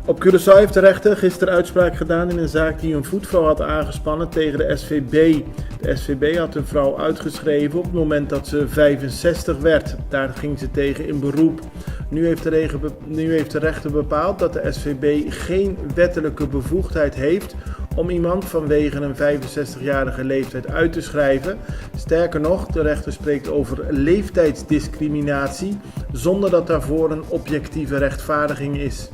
Op Curaçao heeft de rechter gisteren uitspraak gedaan in een zaak die een voetvrouw had aangespannen tegen de SVB. De SVB had een vrouw uitgeschreven op het moment dat ze 65 werd. Daar ging ze tegen in beroep. Nu heeft de, nu heeft de rechter bepaald dat de SVB geen wettelijke bevoegdheid heeft om iemand vanwege een 65-jarige leeftijd uit te schrijven. Sterker nog, de rechter spreekt over leeftijdsdiscriminatie zonder dat daarvoor een objectieve rechtvaardiging is.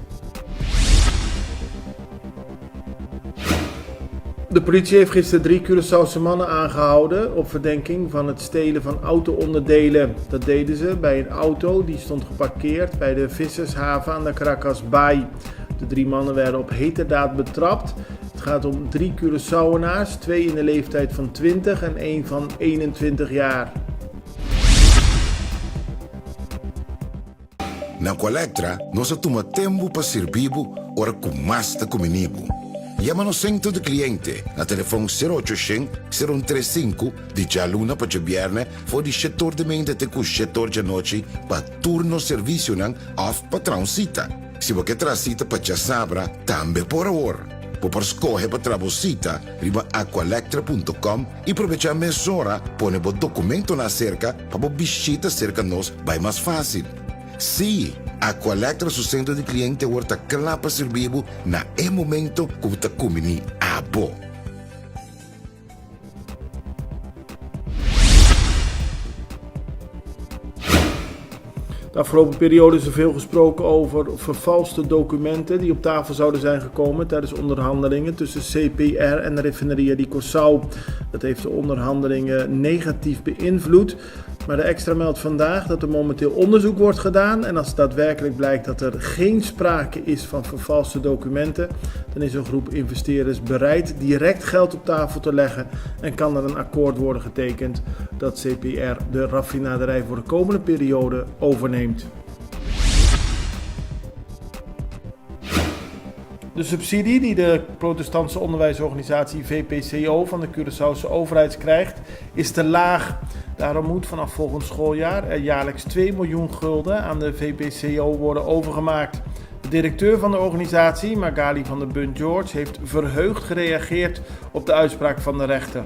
De politie heeft gisteren drie Curaçaose mannen aangehouden op verdenking van het stelen van auto-onderdelen. Dat deden ze bij een auto die stond geparkeerd bij de Vissershaven aan de Caracasbaai. De drie mannen werden op heterdaad betrapt. Het gaat om drie Curaçaoenaars, twee in de leeftijd van 20 en één van 21 jaar. Na Aqualectra nos a tuma tempu pa sirbi bo ora ku mas ta kumini bo. Yama nos Sentro di Kliente na telefon sero ocho shen, sero un tres sinku di djaluna pa djabièrnè for di shetor di meinta te ku shetor djanochi pa tur nos servisionan òf pa traha un sita. Si bo ke traha sita pa djasabra tambe por awor. Bo por skohe pa traha bo sita riba aqualectra punto com i probechá mesora pone bo dokumentonan aserka pa bo bishita serka nos bai mas fásil. Sí, Aqualectra su sentro di kliente awor ta kla pa sirbi bo na e momento ku bo ta kumbiní abo. De afgelopen periode is er veel gesproken over vervalste documenten die op tafel zouden zijn gekomen tijdens onderhandelingen tussen CPR en de Refineria di Curaçao. Dat heeft de onderhandelingen negatief beïnvloed. Maar de Extra meldt vandaag dat er momenteel onderzoek wordt gedaan. En als daadwerkelijk blijkt dat er geen sprake is van vervalste documenten, dan is een groep investeerders bereid direct geld op tafel te leggen en kan er een akkoord worden getekend dat CPR de raffinaderij voor de komende periode overneemt. De subsidie die de protestantse onderwijsorganisatie VPCO van de Curaçaose overheid krijgt, is te laag. Daarom moet vanaf volgend schooljaar er jaarlijks 2 miljoen gulden aan de VPCO worden overgemaakt. De directeur van de organisatie, Magali van der Bunt George, heeft verheugd gereageerd op de uitspraak van de rechter.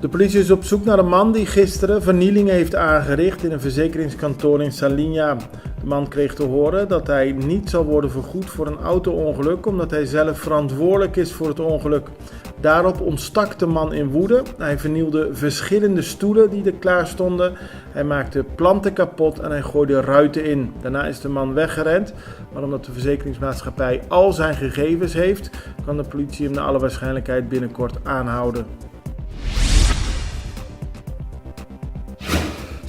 De politie is op zoek naar een man die gisteren vernielingen heeft aangericht in een verzekeringskantoor in Saliña. De man kreeg te horen dat hij niet zal worden vergoed voor een auto-ongeluk omdat hij zelf verantwoordelijk is voor het ongeluk. Daarop ontstak de man in woede. Hij vernielde verschillende stoelen die er klaar stonden. Hij maakte planten kapot en hij gooide ruiten in. Daarna is de man weggerend, maar omdat de verzekeringsmaatschappij al zijn gegevens heeft, kan de politie hem naar alle waarschijnlijkheid binnenkort aanhouden.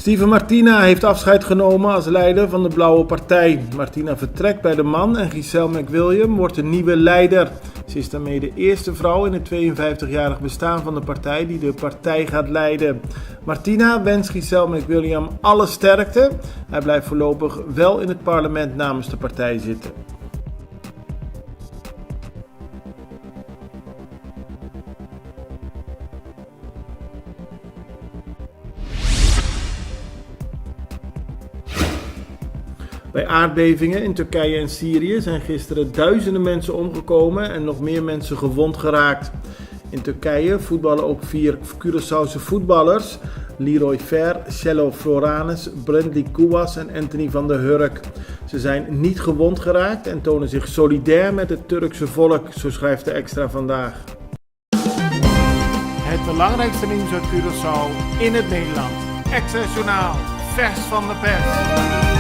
Steven Martina heeft afscheid genomen als leider van de Blauwe Partij. Martina vertrekt bij de man en Giselle McWilliam wordt de nieuwe leider. Ze is daarmee de eerste vrouw in het 52-jarig bestaan van de partij die de partij gaat leiden. Martina wenst Giselle McWilliam alle sterkte. Hij blijft voorlopig wel in het parlement namens de partij zitten. Bij aardbevingen in Turkije en Syrië zijn gisteren duizenden mensen omgekomen en nog meer mensen gewond geraakt. In Turkije voetballen ook vier Curaçaose voetballers: Leroy Fer, Cello Floranus, Brandley Kouwas en Anthony van der Hurk. Ze zijn niet gewond geraakt en tonen zich solidair met het Turkse volk, zo schrijft de Extra vandaag. Het belangrijkste nieuws uit Curaçao in het Nederland. Extra Journaal, vers van de pers.